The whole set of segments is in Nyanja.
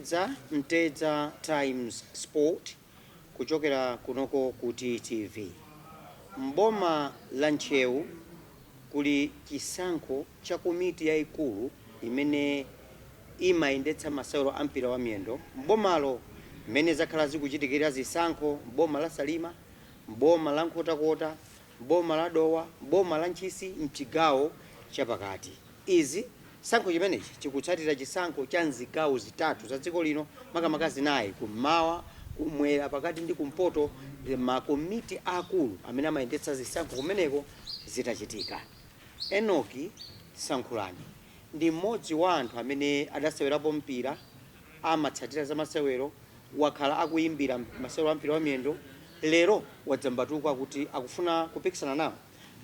Mtedza Mtedza Times Sport kuchokera kunoko ku TTV. Mboma la Ntcheu kuli chisankho cha komiti yayikulu imene imayendetsa masewero a mpira wa miyendo mbomalo, mmene zakhala zikuchitikira zisankho mboma la Salima, mboma la Nkhotakota, mboma la Dowa, mboma la Ntchisi, mchigawo chapakati. Izi chisankho chimenechi chikutsatira chisankho cha mzigawo zitatu za dziko lino, makamaka zinayi, kummawa, kumwera, pakati ndi kumpoto, makomiti akulu amene amayendetsa zisankho kumeneko zitachitika. Enock Sankhulani ndi mmodzi wa anthu amene adasewerapo mpira, amatsatira za masewero, wakhala akuyimbira masewero a mpira wa miyendo, lero wadzambatuka kuti akufuna kupikisana nawo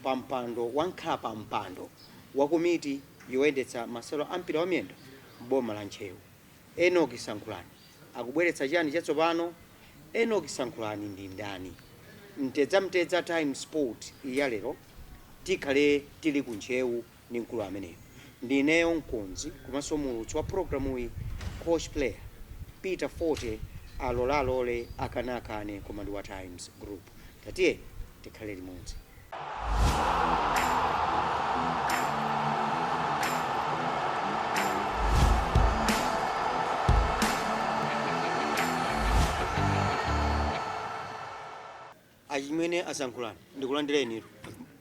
pa mpando wa mkhalapampando wa komiti yoyendetsa masewero a mpira wa miyendo m'boma la Ntcheu. Enock Sankhulani akubweretsa chani chatsopano? Enock Sankhulani ndi ndani? Mtedza Mtedza Times Sport ya lero tikhale tili ku Ntcheu ndi mkulu ameneyo. Ndineyo mkonzi komanso muulutsi wa programuyi, coach player Peter Forte, alolalole akanakane koma ndi wa Times Group. Tatiye tikhale limodzi. Achimwene a Sankhulani, ndikulandirenitu.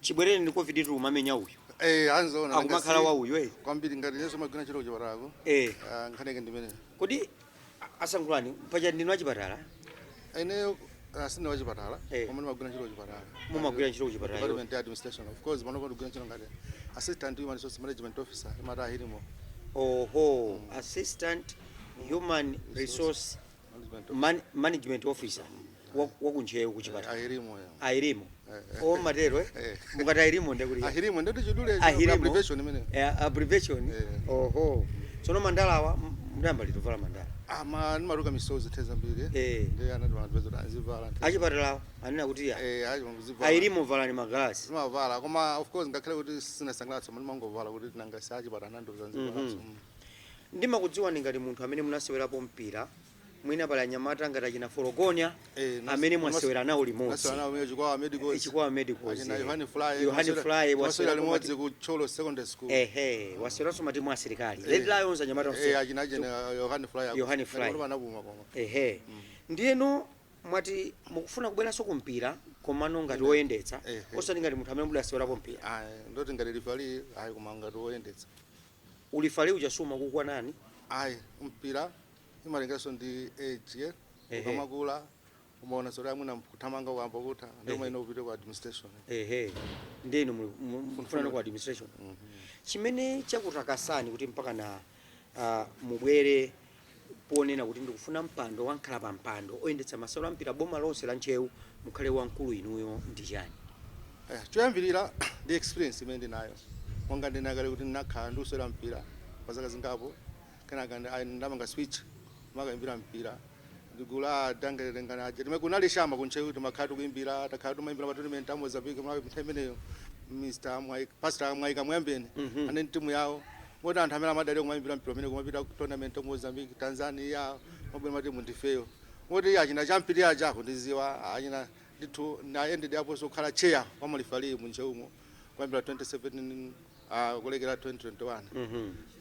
Chibwerere ndi COVID tu umamenya uyu. Eh, anzoona. Akumakhala wa uyu eh. Kwambiri ngati inenso magwira ntchito kuchipatalako. Eh. Ah, nkhani yake ndimene. Kodi a Sankhulani, paja ndinu achipatala? Ineyo sindine wachipatala, Eh. koma ndimagwira ntchito kuchipatala. Mumagwira ntchito kuchipatala. Department ya administration. Of course, panopo ndikugwira ntchito ngati assistant human resource management officer, imati a HRMO. Oho, assistant human resource management officer. Management officer wa ku Ntcheu kuchipatala. A HRMO ya. A HRMO. Eh. O matero eh. Eh. Mukati a HRMO ndekuti A HRMO ndeti chidule A HRMO. abbreviation imene. Eh, abbreviation. Eh. Oho. Tsono mandalawa mudayamba liti kuvala mandala? Ama ndimaruka misozi nthawi zambiri. Eh. Ndi anati anthu kuti anzivala. Achipatalawo anena kuti ya. Eh, ayi kuzivala. A HRMO valani magalasi. Zimavala koma of course ngakhale kuti sinasangalatsa ndimangovala kuti nanga sachipatala nandiuza nzivala. Ndimakudziwani ngati munthu amene munasewerapo mpira, mwina pali anyamata ngati achina Forogonya Eh, amene mwasewera nawo limodzi. Nasewera nawo mwe Chikwawa Medicals. Chikwawa Medicals. Achina Eh. Yohani Fly. Yohani Fly wasewera wasewera limodzi ku Thyolo Secondary School. Ehe, waseweranso matimu asilikali. Red Lions anyamata Eh, onse. achina Yohani Fly. Yohani Fly. Ngati anapuma koma. Ehe. Ndiyeno mwati mukufuna kubweranso kumpira komano ngati woyendetsa, Ehe. osati ngati munthu amene mudasewerapo mpira. Ah, ndoti ngati referee ayi koma ngati woyendetsa. Ureferee uja sumakukwanani? Ayi, mpira imalengeranso ndi age eh. Ehe. Ukamakula umaona zoti amwina kuthamanga ukamba kutha ndio Ehe. umayenera kupita ku administration. Ehe. Ndiyeno mukufuna ku administration. Chimene chakutakasani kuti mpaka na mubwere ponena kuti ndikufuna mpando wankhala pa mpando oyendetsa masewero a mpira boma lonse la Ntcheu mukhale wamkulu inuyo ndi chani? Eh, choyambirira ndi experience imene ndinayo. Monga ndinakale kuti ndinakhala ndikusewera mpira pa zaka zingapo, kenaka ndamanga switch makayimbira mpira ndigula dangelengana aja timwe kunali shama ku Ntcheu timakhala tikuimbira, takhala timayimbira pa tournament a Mozambique mwa nthawi imeneyo Mr. Mwai, Pastor Mwaika Mwambeni ane timu yawo moti anthu amene amadalira kumayimbira mpira umene kumapita ku tournament ku Mozambique, Tanzania, mabwera matimu ndifeyo moti achina champiri aja akundiziwa achina ndithu naended aponso kukhala chair wa mareferee mu Ntcheumo kuyambira 2017 kulekera 2021.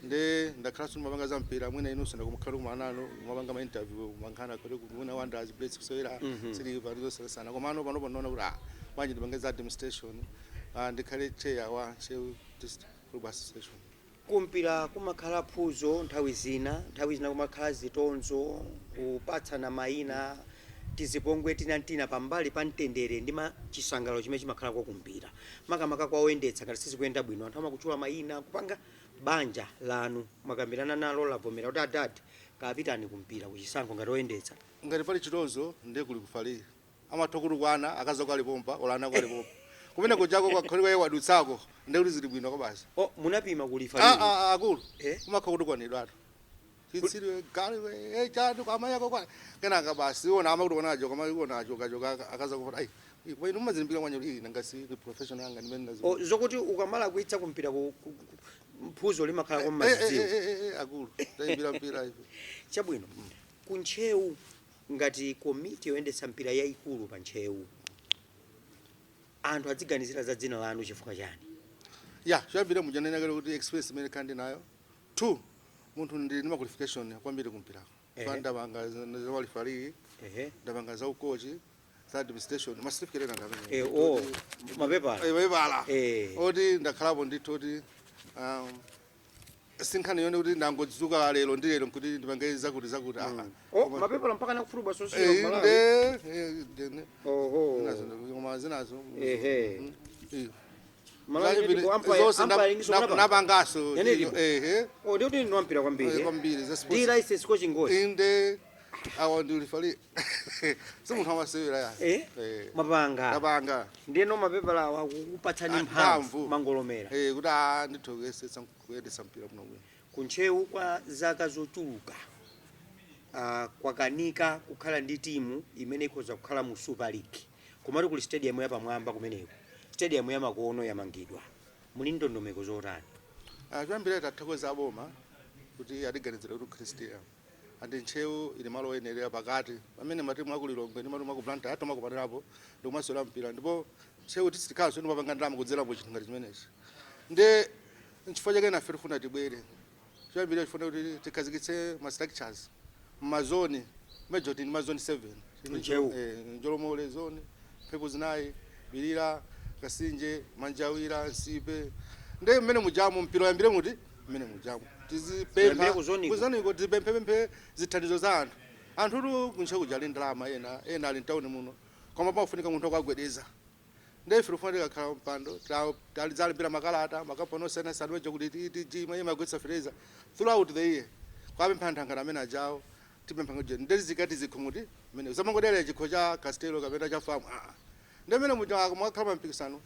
Ndi ndakhalanso ndimapanga za mpira, mwina inunso ndakumakhala kumana nanu kumapanga ma interview mankhana kuti kumuna Wanderers, Bullets kusewera Silver ndizosiyana, komano panopo ndinaona kuti bwanji ndipange za administration, ndikhale chair wa Ntcheu District Football Association. Kumpira kumakhala phuzo nthawi zina, nthawi zina kumakhala zitonzo, kupatsana mayina, tizipongwe tinantina pambali pa mtendere ndi chisangalalo chimene chimakhalako kumpira, makamaka kwa oyendetsa. Ngati sizikuyenda bwino anthu amakutchula mayina. Kupanga banja lanu mwakambirana nalo, lavomera kuti adadi kapitani kumpira kuchisankho ngati oyendetsa? Ngati pali chitonzo ndiye kuli kureferee, amatha kutukwana akazi alipompa ola ana alipompa kumene kujako kwakhalika wadutsako ndiye kuti zili bwino kwa basi. O, munapima Ah, kureferee? ah, akulu Eh? umakha kutukwanidwatu, chitsiriwe galiwe, eh, chatu kamayako kwa kenaka basi iwona amakutukwana ajo kama iwona achoka choka akaza kufuta ai inu mumazilimbikira mwanya iyi nanga si ni professional yanga ndimene nazi. O, zokuti ukamala kuitsa kumpira Mphuzo limakhala kwa mazidziwo. Akulu tayimbira mpira ife. Chabwino, kuntcheu ngati komiti yoyendetsa mpira yayikulu pa Ntcheu, anthu adziganizira za dzina lanu chifukwa chani? Ya, choyambira mujanena kale kuti experience imene khandi nayo, two, munthu ndili ndi ma qualification kwambiri kumpirako. Ndapanga za referee, ndapanga za ukochi, za administration, ma certificate ena ndamene. Oh, mapepala. Mapepala oti ndakhalapo ndithu, oti sinkhani yone kuti ndangodzuka lero ndi lero nkuti ndipange zakuti zakuti, ah. Oh, mapepala mpaka nakufulubwa sosiro Malawi. Inde. Oho. Zinazo, koma zinazo. Malawi ndipo Zonse umpire ngiso kunapa? Napangaso. Yane lipo? Ehe. Oh, ndiyo kuti ndinu kwambiri. Kwambiri za sports. Ndi license coaching coach. Inde, awa ndi referee, si munthu amasewera ya. Eh? Mapanga. Napanga. Ndiyeno mapepala awa akukupatsani Ah, mphamvu mphamvu. mangolomera. Kuti a ndithu kuyesetsa kuyendetsa mpira kuno bwino. Kuntcheu kwa zaka zochuluka kwakanika kukhala ndi timu imene ikhoza kukhala mu Super League, komatu kuli stadium yapamwamba kumeneko, stadium yamakono yamangidwa. Muli ndondomeko zotani? Choyambira tathokoza aboma kuti atiganizira kuti ukhale stadium, andi Ntcheu ili malo oyenerera pakati pamene matimu akulilongwe ndi matimu aku Blantyre atomakupanirapo ndikumasewera mpira, ndipo Ntcheu tisitikhalanso ndimapanga ndalama kudzerapo chinthu ngati chimenechi. Ndi nchifukwa chake nafe tifuna tibwere. Choyambira tifuna kuti tikhazikitse ma structures mmazoni major, ndi mazoni 7. Ntcheu. Njolomole zone, Mphepo Zinayi, Bilira, Kasinje, Manjawira, Nsipe. Ndi mmene mujamu mpira uyambire muti mmene mujamu. Uyambire Tizipempha kuzoniko. Kuzoniko tizipemphepemphe zithandizo za anthu. Anthutu kuntcheu kuja ali ndalama, ena ena ali mtawuni muno, koma pafunika munthu akagwedeza. Ndi ife tifuna tikakhala mpando talizalembera makalata makampani osiyanasiyana meja kuti TTG imagwetsa fertilizer throughout the year, kwapempha anthu angati amene ajawo tipempha kuti ndezikati zikho muti mmene zamangodera chikho cha Castelao kapena cha FAM. Ah, ndi mmene muja mwakhala pa mpikisano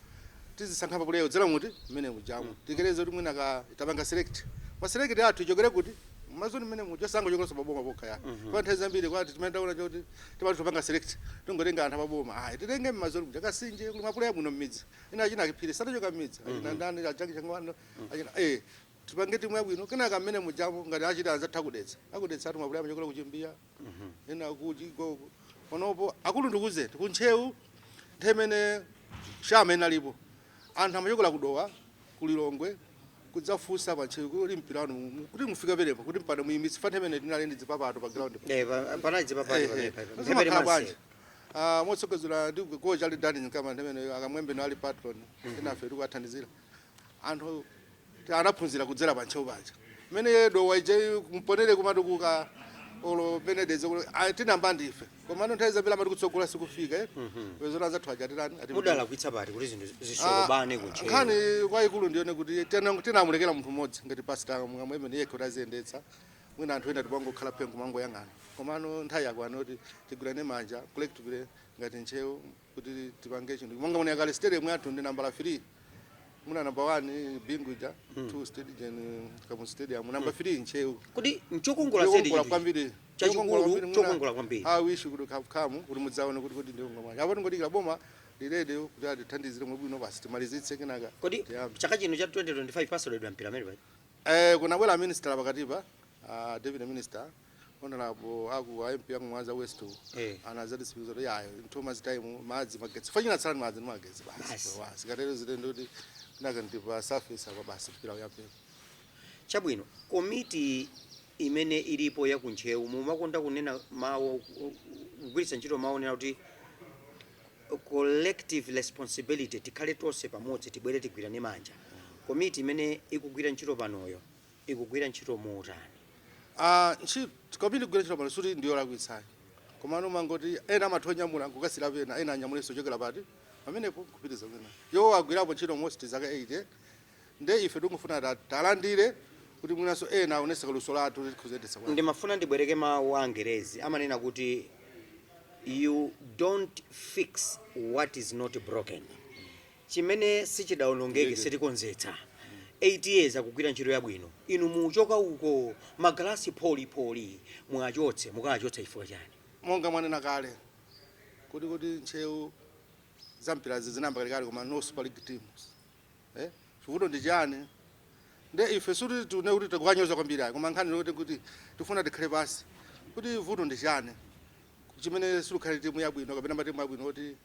tizisankha papuleyo dzera muti mmene mujamu tikereze kuti mwina ka tapanga select, ma select athu ichokere kuti mazoni mmene muja, sango chokeranso paboma pokha ya. Kwa nthawi zambiri kwati timene taona choti timati topanga select tingotenga anthu apaboma, ayi, titenge mmazoni muja. Kasinje kuli mapuleya bwino mmidzi ina, achina Kiphiri satachoka mmidzi, achina ndani, achangi changwano, achina tipange timu yabwino. Kenaka mmene mujamo ngati achita anzathu akudetsa, akudetsa ati mapuleya amachokera kuchimbiya, ena kuchigogo. Panopo akulu ndikuze kuntcheu, nthawi imene shama inalipo anthu amachokera kudowa, kulilongwe kudzafunsa pa Ntcheu kuti mpira wanu kuti mufike penepo kuti mpano muyimitse fa nthawi imene tinali ndi zipapato pa ground. Panali zipapato pamenepa. Zimakhala bwanji? Ah, motsogozera ndi coach ali Dani Nkama, nthawi imene akamwembe no ali patron, inafe tikuathandizira anthu anaphunzira kudzera pa Ntcheu paja mmene dowa ije mponere kumatukuka olo pene deze kuti tinamba ndife, koma nthawi zambiri amati kutsogola sikufika pezona anzathu aja atirani. Mudalakwitsa pati kuti zinthu zisolobane kuntcheu? Nkhani kwayikulu ndiyone kuti tinamulekera munthu mmodzi ngati pastor Mwamwembe yekha kuti aziyendetsa, mwina anthu ena tipangokhala phengo mangoyang'ana. Komano nthawi yakwana kuti tigwirane manja collectively ngati Ntcheu kuti tipange chinthu monga mune yakale. Stadium yathu ndi nambala 3, muna number 1 Bingu ija, 2 stadium Kamuzu Stadium, number 3 Ntcheu. Kuti nchokongola zedi. Yokongola Chinthu kwambiri. chachikulu, Yokongola kwambiri, chokongola kwambiri. I wish kuti kamu kuti mudzaone kuti ndiyo ngomwe apo tingodikira boma lilede kuti atithandizire mwabwino basi timalizitse kenaka Kodi tiyambe. chaka chino cha 2025 pasoledwa mpira amene paja? Kunabwera minister pakatipa, deputy minister honorable aku a MP aku Mwanza West. Anazatisipiza kuti yayo in 2 months time madzi, magetsi, fanyina tsala madzi ndi magetsi basi. Basi. Basi katero zitendo kuti kenaka ndipa surface apa basi mpira uyambe. Chabwino, komiti imene ilipo ya kuntcheu, mumakonda kunena mawu, kugwiritsa ntchito mawu onena kuti collective responsibility, tikhale tonse pamodzi, tibwere tigwirane manja. Komiti imene ikugwira ntchito panoyo ikugwira ntchito motani? Ah, ntchito komiti kugwira ntchito pano suti ndiyo lakwitsayi, komano mangoti ena amathu onyamula nkukasira pena, ena anyamulenso chokera pati pamenepo kupitiza kwina. Iwo agwirapo ntchito most zaka 8, nde ife tikufuna talandire kuti mwinanso ena aonese kaluso lathu kuti tikuzendetsa bwanji. Ndimafuna ndibwereke mawu a Angerezi, amanena kuti "You don't fix what is not broken." Chimene sichidawonongeke sitikonzetsa. 8 years akugwira ntchito yabwino, inu muchoka uko magalasi pholipholi mwachotse, mukachotsa chifukwa chani? Monga mwanena kale kuti Ntcheu zampirazi zinayamba kalekale, koma no Super League teams. Chivuto ndi chani? Nde ife suti tune kuti tikukanyoza kwambiri ayi, koma nkhani kuti tifuna tikhale pasi kuti vuto ndi chani chimene silikhale timu yabwino kapena matimu abwino, kuti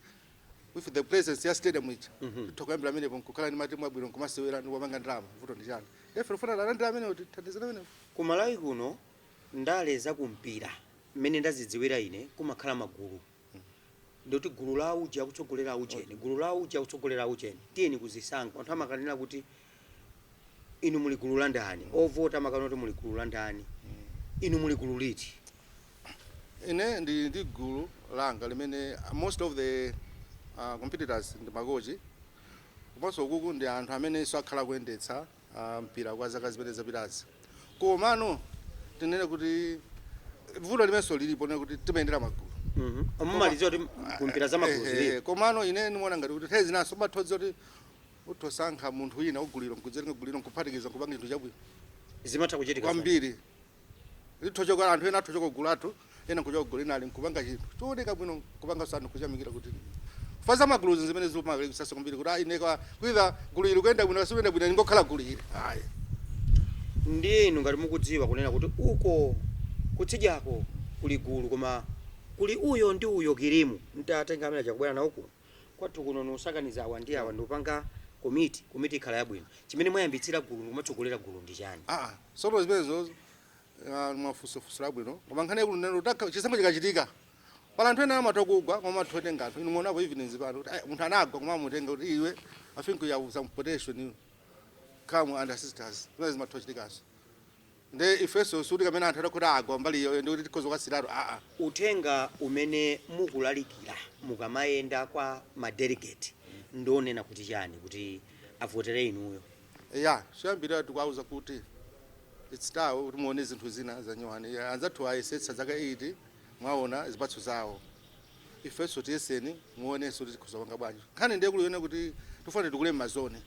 with the presence ya stadium ija titha kuyambira amenepo nkukhala ndi matimu abwino, nkumasewera ndi kupanga ndalama. Vuto ndi chani? Ife tifuna talandira amenewo, tithandizire amenewo. Kumalawi kuno ndale zakumpira, mmene ndazidziwira ine, kumakhala magulu, ndikuti gulu la uja akutsogolera ucheni, gulu la uja akutsogolera ucheni, tiyeni kuzisankho. Anthu amakanena kuti inu muli gulu la ndani, ovota amakanena kuti muli gulu la ndani. Inu muli gulu liti? Ine ndi gulu langa limene most of the competitors ndi makochi, komanso ukuku ndi anthu amenenso akhala kuyendetsa mpira kwa zaka zimene zapitazi. Komano tinene kuti vuto limenso lilipo nene kuti timayendera magulu. Mumaliziwa kuti kumpira za magulu zilipo. Komano ine ndimaona ngati kuti nthawi zinaso umathodza kuti uthosankha munthu wina uguliro, nkudzerenga guliro, nkuphatikiza, nkupanga chinthu chabwino. Zimatha kuchitika. Kwambiri. Lithochoka anthu ena athochoka gulu athu, ena nkuchoka gulu linali, nkupanga chinthu chooneka bwino, nkupanga sanu kuchamikira kuti faza maguluzi zimene zimakalikisasa kwambiri kuti ayi, ine kuitha gulu ili kuyenda bwino, kasiyenda bwino, ingokhala gulu ili, ayi. Ndiye inu ngati mukudziwa kunena kuti uko kutsidyako kuli gulu, koma kuli uyo ndi uyo kirimu, ntatenga amene achakubwera nawo kuno kwathu kuno, nusakaniza awa ndi awa, ndikupanga komiti, komiti ikhala yabwino. Chimene mwayambitsira gulu ndikumatsogolera gulu ndi chani? Ah, sono zimenezo mwafusofuso labwino, koma nkhani yakuti neno chisankho chikachitika, pala anthu ena amatha kugwa, koma amatha kutenga anthu. Inu muonapo even zipano kuti munthu anagwa, koma amutenga kuti iwe, I think you have some potential, you come and assist us. Zimene zimatha kuchitikaso. Nde ifenso suti kamene anthu adakuti agwa mbali iyo ndikuti tikhoza kukasiratu, aa. Uthenga umene mukulalikira mukamayenda kwa madelegate ndionena kuti chani kuti avotere inuyo? Ya, choyambirira tikuwauza kuti it's time kuti muone zinthu zina za nyuwani. Anzathu ayesetsa zaka 8, mwaona zipatso zawo. Ifenso tiyeseni, muonenso kuti tikhoza kupanga bwanji. Nkhani ndiye kuliyona kuti tifuna tikule m'mazone.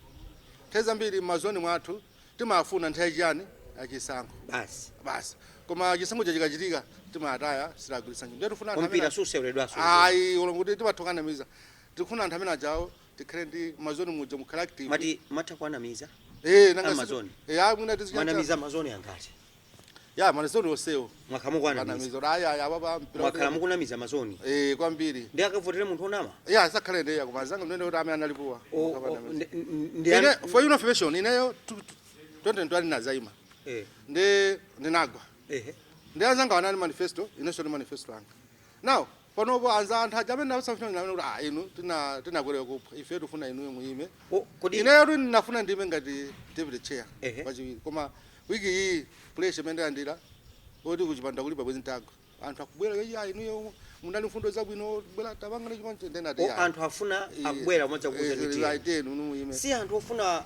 Nthawi zambiri m'mazone mwathu timafuna nthawi chiyani? Achisankho. Basi. Basi, koma chisankho chikachitika timataya, sitagwiritsa ntchito. Ndiye tifuna anthu Mpira suseweredwanso. Ayi, olo kuti timathokanamiza, tikufuna anthu amene ajawo tikhale ndi mazone muja mukhale active. Mati matha kuanamiza? Eh, nanga Amazon. Eh, mwina tizichita. Mwanamiza mazone angati? Ya, mazone onsewo. Mwakhala mukuanamiza? Anamiza kuti ayi, ayi, apa mpira. Mwakhala mukunamiza mazoni? Eh, kwambiri. Ndi akavotere munthu onama? Ya, sakhale ndi ya, koma zanga mnene kuti amene analipowa. Ndi Ine, for your information, ineyo 2020 nazaima. Ndi ndinagwa. Ndi anzanga wanali manifesto, inenso ndi manifesto anga. Now panopo anza anthu aja amene nasamfuna kuti ah, inu tinakwereka kupha ife, tifuna inuyo muime. Kodi Ineyo tu ndinafuna ndime ngati deputy chair wachiwiri, koma wiki iyi pressure imene ndalandira oti kuchipanda kulipa bwezi ntagwa, anthu akubwera, "Iya, inuyo munali mfundo zabwino, bwera tapanga chimanje." Ndinati Anthu afuna akubwera kumadza kuuza kuti aitenu muime. Si anthu ofuna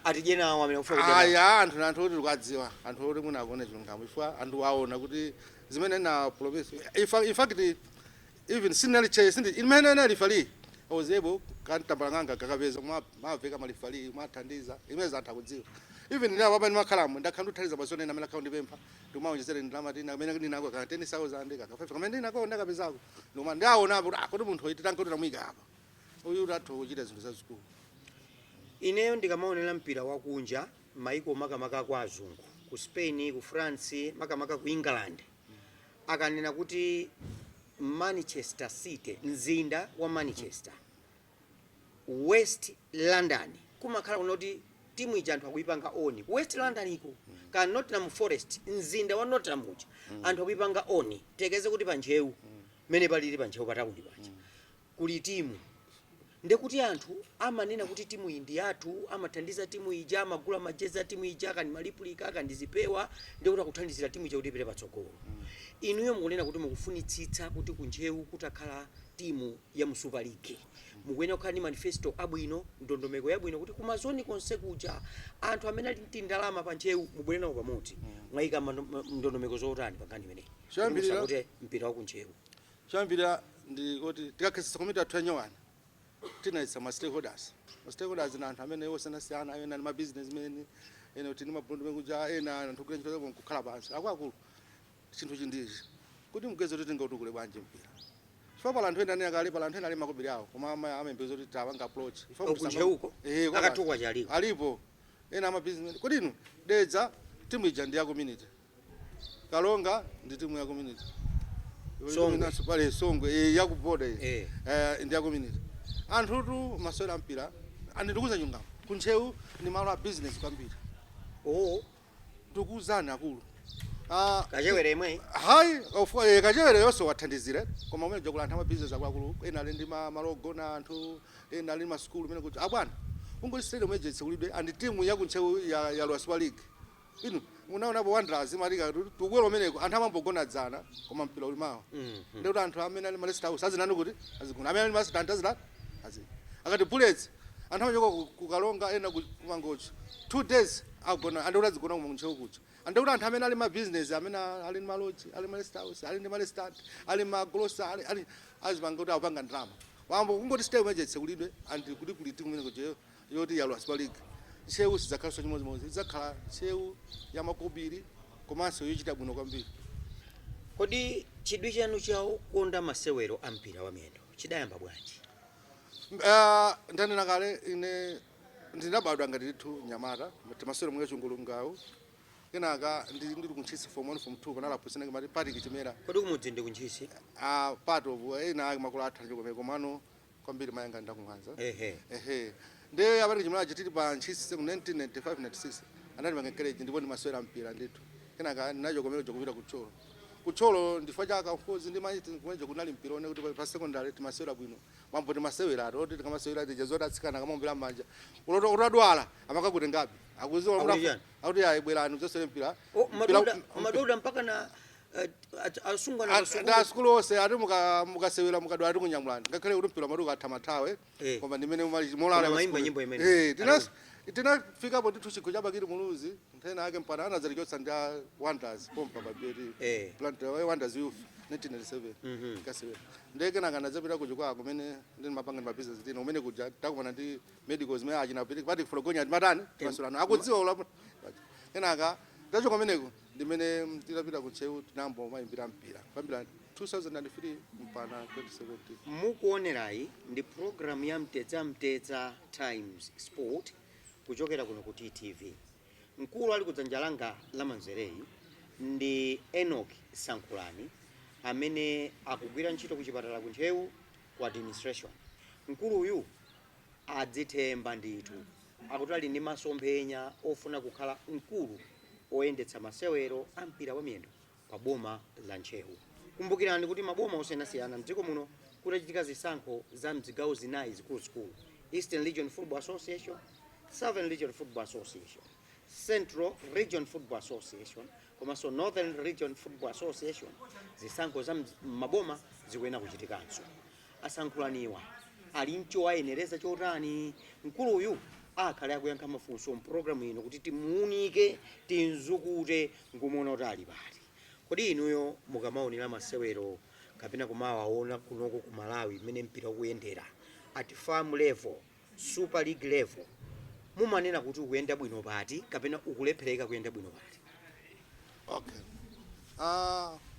atidye nawo amene akufuna kudya nawo. Aya, anthu oti tikuwadziwa, anthu oti mwina akuone chilungamo, ifwa anthu aona kuti zimene na promise, in fact even sinali chair sindi imene inali referee, I was able kantambala nganga kakapeza maveka ma referee, mathandiza imene anthu akudziwa. Even ndina papa ndimakhalamo, ndakhala ndikuthandiza mazone ena amene akhala ndipempha, ndikumaonjezera ndalama tina amene ndinako ka 10,000 ka 5 kamene ndinako ndakapezako, ndikuma ndaona apo kuti ah, kodi munthu uyu titanke tamuyika apa, uyu utatha kuchita zinthu zazikulu. Ineyo ndikamaonera mpira wakunja, maiko makamaka kwa azungu, ku Spain, ku France, makamaka ku England, akanena kuti Manchester City, mzinda wa Manchester, West London, kumakhala kuna kuti timu ija anthu akuipanga own. Ku West London iko ka Nottingham Forest, mzinda wa Nottingham uja anthu akuipanga own. Tekeze kuti panchewu mene palili panchewu patawuni paja kuli timu, ndekuti anthu amanena kuti timu iyi ndi yathu, amathandiza timu ija, amagula majezi a timu ija, kandi ma replica, kandi zipewa, ndekuti akuthandizira timu ija kuti ipite patsogolo. Inuyo mukunena kuti mukufunitsitsa kuti kunchewu kutakhala timu ya mu Super League, mukuyenera kukhala ndi manifesto abwino, ndondomeko yabwino, kuti kumazoni konse kuja anthu amene ali ndi ndalama pa Ntcheu mubwere nawo pamodzi. Mwayika ndondomeko zotani pa nkhani imeneyi? Choyambirira- Kuti mpira wa kuntcheu. Choyambirira ndi kuti tikakhazikitsa komiti yathu yanyowani, tinayitsa ma stakeholders. Ma stakeholders na anthu amene osiyanasiyana, ena ndi ma businessmen, ena kuti ndi mabundu kuja, ena anthu kugwira ntchito zabo, nkukhala pansi, akuluakulu, chinthu chindichi kuti mugeze kuti tingatukule bwanji mpira, chifukwa pala anthu ena anena kale, pala anthu ena ali makobiri awo, koma amayembekeza kuti tapanga approach. Chifukwa Kuntcheuko? Eh, Akatukwa chaliko. Alipo. Ena ama business. Kodi inu, Dedza timu ija ndi ya community, Kalonga ndi timu ya community. Songwe. Inanso pale Songwe, ya ku border iyi. Ndi ya community. Anthutu masewera mpira andikuza chungamo kuntcheu ndi malo a business kwambiri. Ndikuuzani akulu. Kachewere imwe. Hayi, Kachewere yonso wathandizire, koma umene jakula anthu ama business akuluakulu, ena ali ndi malogo na anthu ena ali ndi masukulu umene kuti abwana ungoti stadium eje itsekulidwe and timu ya kuntcheu ya Lwa Super League. Inu munaonapo Wanderers imatika tukwera umeneko, anthu amambogona dzana, koma mpira uli mawa. Ndikuti anthu amene ali ma rest house azinani kuti azigona, amene ali ma restaurant azina azi akati Bullets, anthu amachoka kukalonga, ena kumangochi, 2 days agona, andikuti azigona kuntcheu kuja. Andikuti anthu amene ali ma business, amene ali ndi ma lodge, ali ma rest house, ali ndi ma restaurant, ali ma grocery, ali azipanga kuti akupanga ndalama wambo kungoti stadium eje itsekulidwe and kuti kuli timu imene kuja yoti ya Super League, Ntcheu sidzakhalanso chimodzimodzi, idzakhala Ntcheu ya makobiri komanso yochita bwino kwambiri. Kodi chidwi chanu cha kukonda masewero a mpira wa miyendo chidayamba bwanji? Ndanena kale, ine ndinabadwa ngati ndithu nyamata timasewero mwe chungulungawu. Kenaka ndili kuntchisi form 1, form 2, panali aphunzitsi mati Patrick Chimera. Kodi kumudzi ndi kuntchisi? Part of ena ake makolo athu anachokera, komano kwambiri mayanga ndakumwanza. Ehe. Ehe, ndiye a Patrick Chimera tili pa ntchisi mu 1995 96 anandipanga encourage ndipo ndimasewera mpira ndithu. Kenaka ndinachokomera kupita kutcholo. Kutcholo ndifwa chaka mfozi ndi mayi kumenejo kunali mpira one kuti pa secondary timasewera bwino, mambo timasewera ati tikamasewera tija zoti atsikana akamombera manja uloto utadwala amakakutengapi akuziwa. Akuti chani? Akuti ayi, bwerani udzasewere mpira. Oh, madoda mpaka na asungwana Ndi asukulu onse ati mukasewera mukadwala tikunyamulani, ngakhale kuti mpira maduka atha mathawe. Koma ndimene molala. Koma mayimba nyimbo imene. Tinafikapo ndithu chikho cha Bakili Muluzi nthena ake mpana anadzalichotsa ndi a Wanderers pompa pabeti. Plant Wanderers Youth 1997. Kasewera ndiye kenaka ndadzapita kuchikwaya kumene ndimapanga ndi mabusiness tino kumene kuja takumana ndi medicals imene achina Patrick Fologonya timatani timasulano akudziwa ulapo. Kenaka tachoka kumeneko ndimene titapita kuntcheu tinambo mayimbira mpira kuyambira 2003 mpana 2017. Mukuonerayi ndi program ya Mtedza Mtedza Times Sport kuchokera kuno ku TTV. Mkulu ali kudzanja langa lamanzereyi ndi Enoch Sankhulani amene akugwira ntchito ku chipatala ku Ntcheu ku administration. Mkuluyu adzithemba ndithu, akuti ali ndi masomphenya ofuna kukhala mkulu oyendetsa masewero a mpira wa miyendo pa boma la Ntcheu. Kumbukirani kuti maboma osiyanasiyana mdziko muno kutachitika zisankho za mzigawo zinayi zikuluzikulu, Eastern Region Football Association, Southern Region Football Association, Central Region Football Association komanso Northern Region Football Association, zisankho za maboma zikuyenera kuchitikanso. Asankhulaniwa ali mchowayenereza chotani? Mkuluyu akhale akuyankha mafunso mpulogalamu ino kuti timuunike, tinzukute nkumuona kuti ali pati. Kodi inuyo mukamaonera masewero kapena kumawaona kunoko ku Malawi mmene mpira ukuyendera at farm level, Super League level, mumanena kuti ukuyenda bwino pati kapena ukulephereka kuyenda bwino pati? Okay,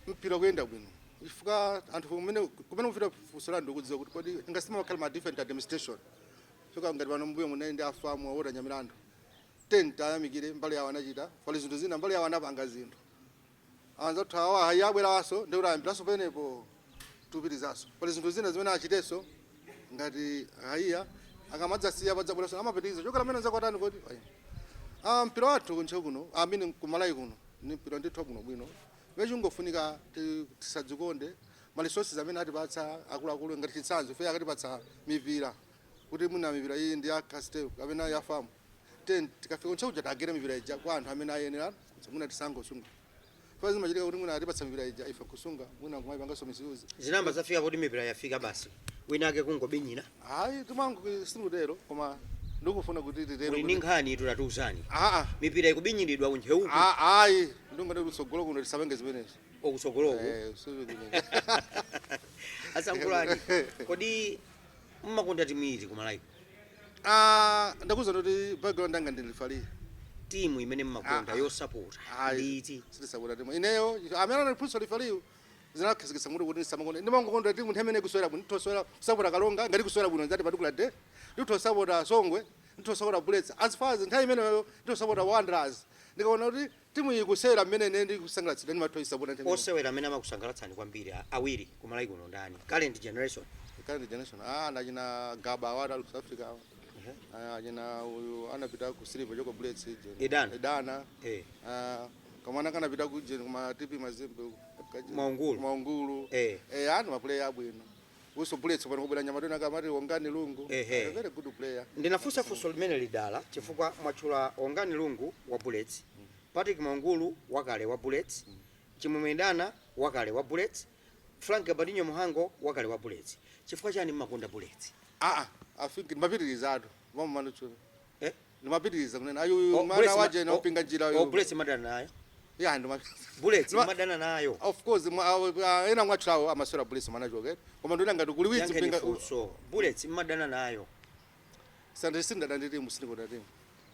mpira kuyenda bwino chifukwa anthu kumene kufika funso la ndikudziwa kuti kodi ingasima makhala ma different administration fika ngati pano mbuyo munali ndi a FAM awota Nyamilandu ten tayamikire mbali yawo anachita pali zinthu zina, mbali yawo anapanga zinthu. Anzathu awa hayi abweraso ndikuti ayambiranso penepo tupitizanso pali zinthu zina zimene achitenso ngati haiya akamadzasiya padzabweranso amapitiriza chokera amene zakwatani kodi ayi. Mpira wathu kuntcheu kuno amene kumalawi kuno ni mpira ndithu bwinobwino. Vechungofunika tisadzikonde ma resources amene atipatsa akuluakulu. Ngati chitsanzo, ife akatipatsa mipira kuti muna mipira iyi ndi ya Castel kapena ya FAM, ten tikafika kuntcheu kuja tagere mipira ija kwa anthu amene ayenera kuti muna tisangosunga. Fa zimachitika kuti mwina atipatsa mipira ija, ife kusunga, mwina kumayipanganso misuse. Zinamba zafika kuti mipira yafika basi wina ake kungobinyira? Hayi, timangu sindikutero, koma ndikufuna kuti titero. Muli ndi nkhani, tutatiuzani. Aa. Mipira ikubinyiridwa kuncheuku? Ayi, ndingati kutsogolo kuno tisapange zimenezo. Okutsogoloko. Eh, Asankhulani, kodi mmakonda timu iti kumalawi? Ah, ndakuza kuti background yanga ndi referee. Timu imene mmakonda yosapota Ayi. nditi? Sitisapota timu ineyo. Amene analiphunzitsa referee zinakhazikitsa mutu kuti ndisamakonde, ndimangokonda timu nthawi imene ikusewera bwino. Ndithosewera kusapota Kalonga ngati kusewera bwino nzati particular day, ndithosapota Songwe. Nditosapota Bullets. As far as nthawi imeneyo nditosapota Wanderers. Ndikaona kuti timu iyi kusewera mmene ine ndikusangalatsidwa, ndimathoyisapota nthawi imeneyo. Osewera amene amakusangalatsani kwambiri awiri kumalawi kuno ndani, current generation? Current generation, nachina Gaba awati ali ku South Africa awa. Ah, achina uyu anapita ku Silver choko Bullets ije. Idana. Idana. Eh. Ah, kamwana kanapita ku jeni kuma TP Mazembe. Maungulu. Maungulu. Eh. Eh, anu ma player abwino. Uso Bullets pano kubwera nyamatona kamati Wongani Lungu. Ehe. A very good player. Ndinafunsa funso limene lidala chifukwa mwatchula Ongani Lungu wa Bullets, Patrick Maungulu wakale wa Bullets, Chimwemwe Idana wakale wa Bullets, Frank Gabadinho Muhango wakale wa Bullets. Chifukwa chani mmakonda Bullets? Ah ah, I think ndimapitiriza mama manuchula. Eh? Ndimapitiriza kunena ayu Oh, mwana Bullets waje na oh, upinga njira oh, uyu. Bullets madana nayo? Yeah, ndimapitiriza. Bullets madana nayo? Of course, ena mwatchulawo amasewera Bullets manachoke. Koma ndina ngati kuli widzi Yankheni mpinga. funso, Bullets madana nayo? Sandi sindada ndi timu, sindikonda timu.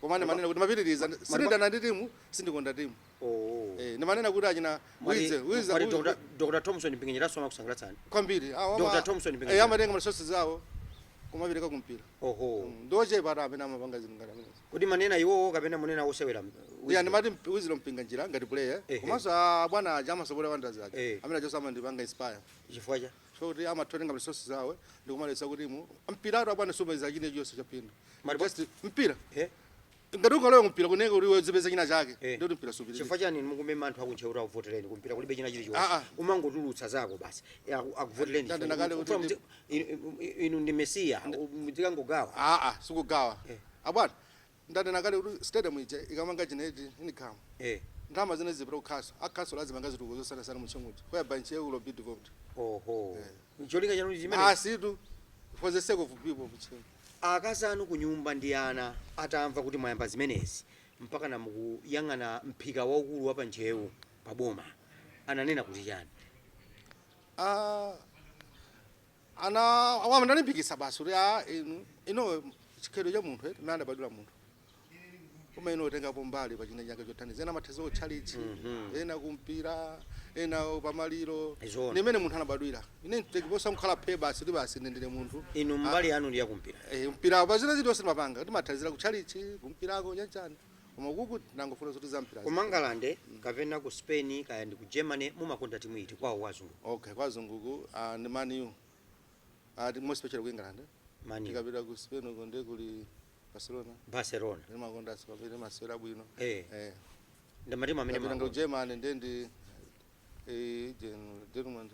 Koma ndimanena kuti mapitiriza, sindidana ndi timu, sindikonda timu. Oh. Eh, ndimanena kuti achina Wize, Wize. Mwati Dr. Thompson Mpinganjira amakusangalatsani? Kwambiri. Dr. Thompson Mpinganjira. Eh, amatenga resources zawo kumapereka kumpira. Oho. Ndochepa ata amene amapanga zinthu ngati amenezo. Kodi manena iwowo kapena munena osewera? Ya, ndimati Wizilo Mpinganjira ngati player. Ehe. Komanso ah, bwana aja amasapota Wanderers aja. Eh. Amene aja amandipanga inspire. Chifukwa cha? So kuti amathotenga resources zawo ndikumaletsa kuti mu mpira abwana supeza chine chonse chapindu. Just mpira. Eh? Ngati ungalowe mpira kunenge kuti uzipeza china chake. Eh. Ndikuti mpira supirira. Chifukwa chani mukumema anthu akuntcheu kuti akuvotereni? Kumpira kulibe china chilichonse. Ah, ah. Umangotulutsa zako basi. Eh, akuvotereni. Ndandi nakale kuti Inu ndi mesiya, mudzikangogawa. Ah ah, sikugawa. Eh. Abwana, ndanena kale kuti stadium ija ikamanga generate income. Eh. Ndalama zine zipita kukhaso. Akhaso lazimanga zitukuko zosiyanasiyana mu Ntcheu, whereby Ntcheu will be developed. Oho, cholinga chanu chimene? Ah, situ for the sake of people of Ntcheu. Akazi anu ku nyumba ndi ana atamva kuti mwayamba zimenezi, mpaka na mukuyang'ana mphika waukulu wa pantchewu paboma, ananena kuti chani? Ah, ana wamandalimbikitsa basi kuti ah, inu ino chikhalidwe cha munthu imene adabadwira munthu koma ino utengapo mbali pa china chake chothandiza. Ena amathandiza kutchalichi, ena kumpira, ena pamaliro. Izona. Ndi imene munthu anabadwira. Ine posa mkhala phe basi kuti basi ine ndine munthu. Inu mbali yanu ndi yakumpira? Eh, mpira pa zina zilizonse timapanga, timathandizira kutchalichi, kumpirako, chanchani, koma kuku nangofuna zoti za mpira. Ku Mangalande kapena ku Spain kaya ndi ku Germany, mumakonda timu iti kwawo wazungu? Okay, kwazunguku ndi Man U, more especially ku England. Man U. Tikapita ku Spain uko ndi kuli Barcelona. Barcelona. Ndimakonda kwambiri, masewera bwino. Eh. Eh. Ndi matimu amene Kapita ku mumakonda. Germany ndi Dortmund.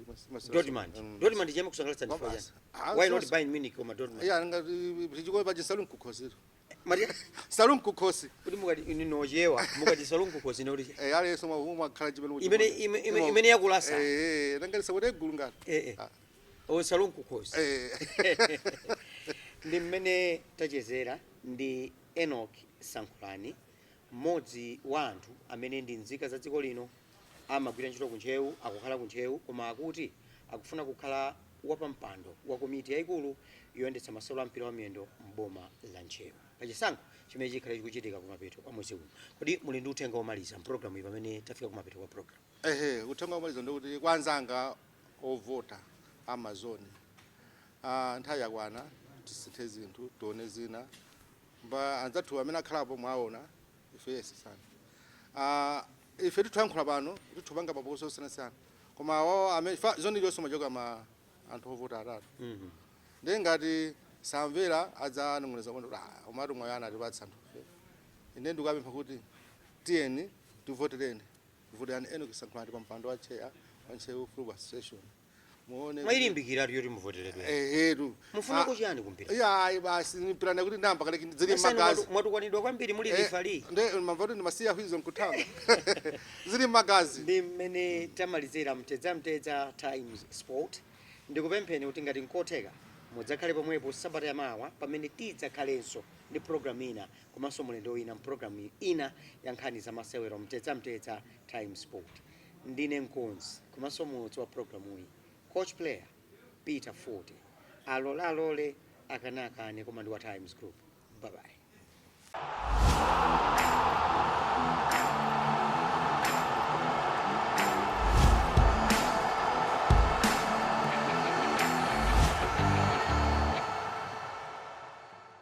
Dortmund. Dortmund chema kusangalatsa ndi Kwabasi. chani? Ah, Why not Bayern Munich koma Dortmund? Yeah, ngati chikoyi pachi salon kukhosi. Maria. Salon kukhosi. Kuti mukati inu nochewa mukati salungu kosi ndikuti Eh, aliyense mwa khala chimene imene yakulasa. Eh, nangati sakuti gulu ngati. Eh eh. Ah. O, salungu kosi. Eh. Ndi mmene tachezera ndi Enoch Sankhulani, mmodzi wa anthu amene ndi nzika za dziko lino, amagwira ntchito kuntcheu, akukhala kuntcheu, koma akuti akufuna kukhala wapampando wa komiti yayikulu yoyendetsa masewero a mpira wa miyendo mboma la Ntcheu pachisankho chimene chikhale chikuchitika kumapeto kwa mwezi uno. Kodi muli ndi uthenga womaliza mpulogalamu iyi pamene tafika kumapeto kwa program? Ehe, uthenga womaliza ndikuti kwa anzanga ovota amazon, ah, nthawi yakwana tisinthe zinthu, tione zina. Mba anzathu amene akhalapo mwaona ife yesesana. Ah, ife tithuyankhula pano, tithupanga mapokoso osiyanasiyana, koma awawo amene fa zoni iliyonse machoka ma anthu ovota atatu. Ndiye ngati samvera adzanong'oneza kondo kuti ah, umati mwayo anatipatsa anthu ife. Ine ndikukapempha kuti tiyeni tivotereni, voterani Enoch Sankhulani pa mpando wa chair wa Ntcheu Football Association, muone. Mwayilimbikira yoti muvoteredwe? Ehetu. Mufunako chani kumpira? Iya, basi mpirana kuti ndamba kale zili Asani magazi. Mwatukwanidwa kwambiri muli referee. Nde mamva kuti ndimasiya hwizo nkuthawa, zili magazi. Ndi mmene tamalizira Mtedza Mtedza Times Sport. Ndikupempheni kuti ngati nkotheka mudzakhale pomwepo sabata yamawa pamene tidzakhalenso ndi program ina komanso mulendo wina mpulogalamu ina ya nkhani za masewero, Mtedza Mtedza Times Sport. Ndine mkonzi komanso muulutsi wa programuyi, coach player Peter Forte. Alola alole, akanakane, koma ndi wa Times Group. Bye bye.